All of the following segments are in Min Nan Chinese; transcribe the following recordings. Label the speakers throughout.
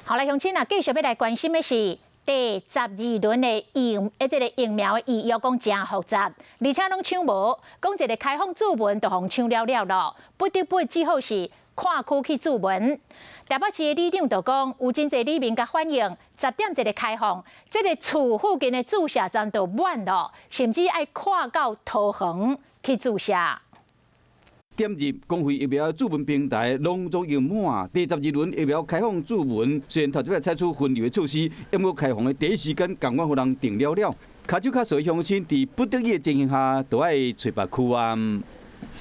Speaker 1: 好來，鄉親啊，繼續欲來關心的是第12輪的疫，這个疫苗的預約講誠複雜，而且攏搶無，講一个開放注文就予人搶了了囉，不得不只好是跨區去注文。台北市的里長就講，有真濟里民共反映，10點一个開放，這个厝附近的注射站就滿囉，甚至愛跨到桃園去注射。
Speaker 2: 點入公費疫苗注文平台，攏總已滿。第12輪疫苗開放注文，雖然頭一擺採取分流的措施，毋過開放的第一時間，仝款予人訂了了。跤手較數的鄉親，佇不得已的情形下，都愛揣別區啊。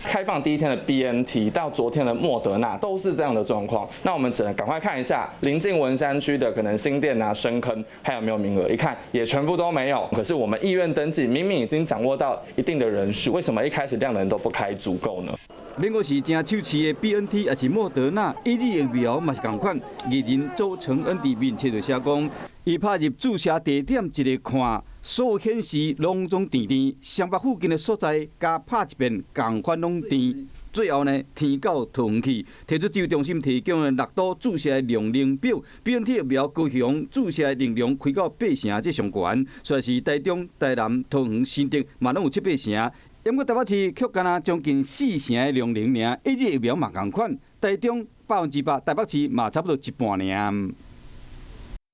Speaker 3: 開放第一天的 BNT 到昨天的莫德納都是這樣的狀況，那我們只能趕快看一下鄰近文山區的可能新店啊、深坑還有沒有名額，一看也全部都沒有。可是我們意願登記明明已經掌握到一定的人數，為什麼一開始量能都不開足夠呢？
Speaker 2: 免講是誠搶市的 BNT，抑是莫德納，AZ 疫苗嘛是仝款。藝人周承恩佇面冊就寫講，伊拍入注射地點一个看，所有顯示攏總甜甜，雙北附近的所在共拍一遍，仝款攏甜。最後呢，填到桃園去，提出指揮中心提供的六都注射的量能表，BNT 疫苗高雄注射的能量開到八成，這上懸，煞是台中、台南、桃園、新竹嘛攏有七八成。毋過台北市卻干焦將近四成的量能爾，AZ 疫苗嘛仝款，台中100%，台北市嘛差不多一半爾。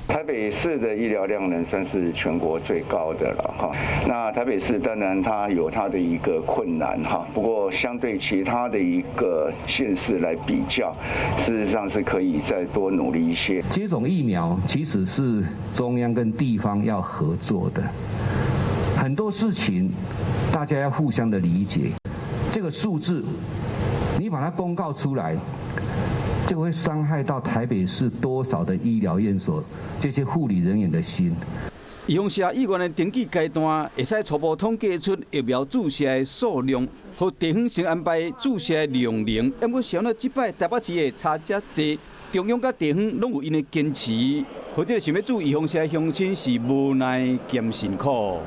Speaker 4: 台北市的醫療量能算是全國最高的了哈。那台北市當然它有它的一個困難哈，不過相對其他的一個縣市來比較，事實上是可以再多努力一些。
Speaker 5: 接種疫苗其實是中央跟地方要合作的，很多事情大家要互相的理解。這個數字你把它公告出來，就會傷害到台北市多少的醫療院所這些護理人員的心。
Speaker 2: 預防射意願的登記階段，會使初步統計出疫苗注射的數量，予地方先安排注射的量能。毋過想到這擺台北市會差遮濟，中央佮地方攏有𪜶的堅持，予這个想欲注預防射的鄉親是無奈兼辛苦。